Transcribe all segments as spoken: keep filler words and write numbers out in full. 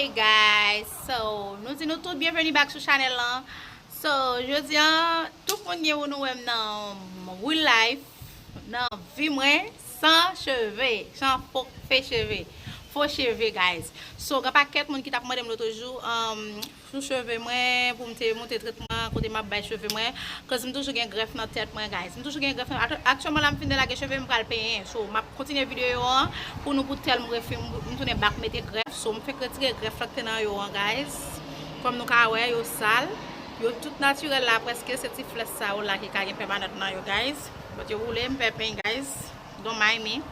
Hey guys, so nou di nou tout byenveni back sou chanèl lan. So jodi a, tout moun gen pou nou wè m nan real life, nan vi mwen, san cheve, san fo fake cheve, fo cheve guys. So gen pakèt moun ki t ap mande m lòt jou, um, sou cheve mwen, pou m te montre tretman kote m ap bay cheve mwen, cause m toujou gen grèf nan tèt mwen guys. M toujou gen grèf nan, aktyèlman la m fin delage cheve m, m pral penyen. So m ap kontinye videyo an pou nou pou tèl m refin, m tounen back mete grèf. So m fèk retire grèf la k te nan yo an guys. Kòm nou ka wè, yo sal. Yo tout natirèl la prèske, se ti flèch sa yo la ki ka gen pèmanant nan yo guys. But yo woule, m fè peny guys. Don't mind me.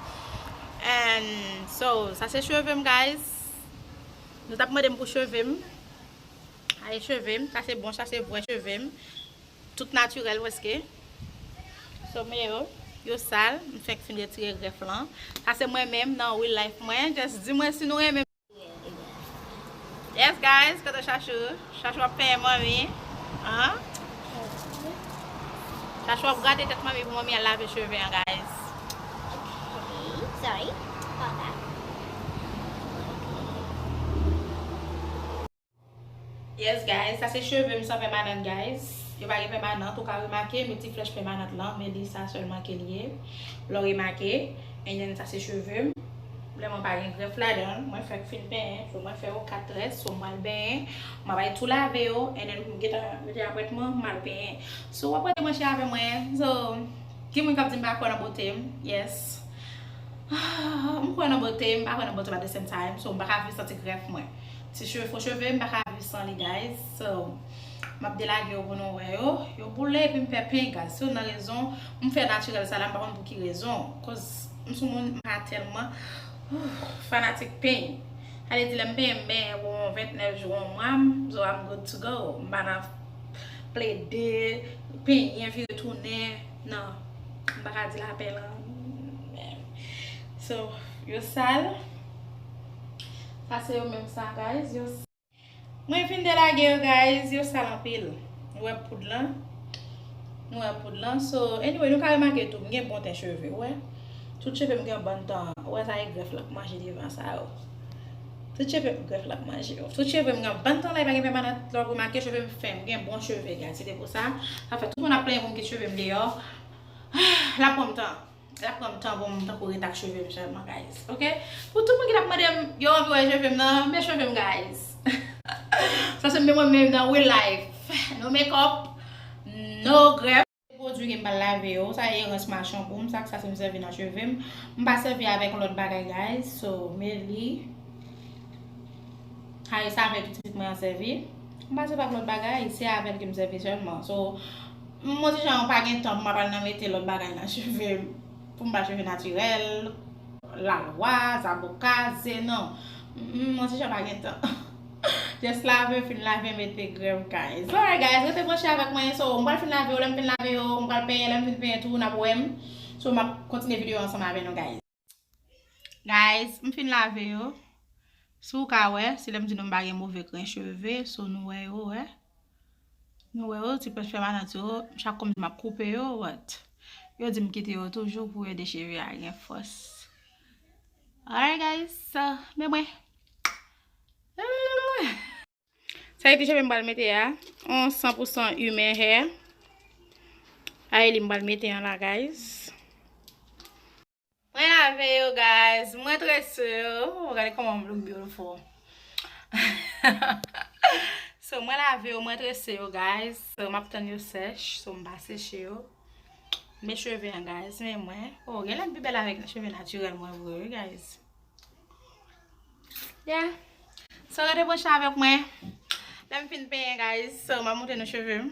And so sa se cheve m guys. Nou t ap mande m pou cheve m. Ay cheve m, sa se bon, sa se vrè cheve m. Tout natirèl prèske. So men yo, yo sal, m fèk fin retire grèf lan. Sa se mwen menm nan real life mwen. Just di mwen si nou renmen. Yes guys, kote Chachou? Chachou ap penyen manmi. An? Chachou ap grate tèt manmi pou manmi al lave cheve an guys. Okay, sorry about that. Yes guys, sa se cheve m san pèmanant guys. Yo pa gen pèmanant, ou ka remake, men ti flèch pèmanant lan, men li sa sèlman ke l ye. Lè w remake, and then sa se cheve m. Lè mwen pa gen grèf ladan l, mwen fèk fin penyen, so mwen fè yo kat très, so m pral benyen, m ap bay tou lave yo, and then m gentan mete apwètman, m al penyen. So w ap rete branche avè mwen. So, gen moun k ap di m pa kwè nan bote m, yes. M kwè nan bote, m pa kwè nan bote m at the same time. So, m pa ka viv san ti grèf mwen. Ti cheve, fo cheve, m pa ka viv san li, guys. So, m ap delage yo pou nou wè yo. Yo boule epi m fè peny, guys. Si w nan rezon, m fè natirèl sa la, m pa konn pou ki rezon. Cause m sou moun, m pa tèlman, uh, fanatik peny. Sa vle di, lè m penyen, m benyen pou yon vennèf jou, yon mwa, m, so I'm good to go. M pa nan plede, penyen, vire tounen. Non, m pa ka di lapè lan. So, yo sal. Sa se yo menm sa, guys. Yo s-, mwen fin delage yo, guys. Yo sal anpil. Nou wè poud lan? Nou wè poud lan? So, anyway, nou ka remake tou, m gen bon ten cheve, ou wè? Tout cheve m gen yon bann tan. Ou wè sa e grèf l ap manje devan sa yo. Tout cheve m grèf l ap manje yo. Tout cheve m gen yon bann tan la, e pa gen pèmanant. Lè w remake cheve m fen, m gen bon cheve, guys. Se te pou sa. Sa fè tout moun ap plenyen pou m kite cheve m deyò. L ap pran m tan. L ap pran m tan pou m tankou ret ak cheve m sèlman, guys. Ok? Pou tout moun ki t ap mande m, yo anvi wè cheve m nan, men cheve m, guys. Sa se mwen menm nan real life. No makeup, no grèf. Pwodui ke m pral lave yo, sa e rans machan pou m, sa k sa se m sèvi nan cheve m. M pa sèvi avèk yon lòt bagay, guys. So, men li. Sa e sa avèk tout pitit mwen an sèvi. M pa sèvi ak lòt bagay, se avè l ke m sèvi sèlman. So, m on ti jan pa gen tan pou m ap al nan mete lòt bagay nan cheve m. Pou m bay cheve natirèl, lalwa, zaboka, ze, non. M, m on ti jan pa gen tan. Just lave, fin lave, mete grèf, guys. Alright, guys, rete branche avèk mwen. So, m pral fin lave yo, lè m fin lave yo, m pral penyen, lè m fin penyen tou, n ap wè m. So, m ap kontinye videyo ansanm avè nou, guys. Guys, m fin lave yo. Si w ka wè, se lè m di nou m pa gen move grenn cheve, so nou wè yo, wè. Nou wè yo, ti pèch pèmanant yo, chak kòm m ap koupe yo, what? Yo di m kite yo toujou pou ede cheve a gen fòs. Alright, guys, so, men mwen. Sa e ti cheve m pral mete a, on san pou san human hair. A e li m pral mete an la, guys. Mwen lave yo, guys. Mwen trese yo. Oh, gade kòman m look beautiful. So, mwen lave yo, mwen trese yo, guys. So, m ap tann yo sèch. So, m pa seche yo. Men cheve an, guys. Men mwen. Oh, gen lè m pi bèl avèk cheve natirèl mwen vre, wi, guys. Yeah. So, rete branche avèk mwen. Lè m fin penyen, guys. So, m ap montre nou cheve m.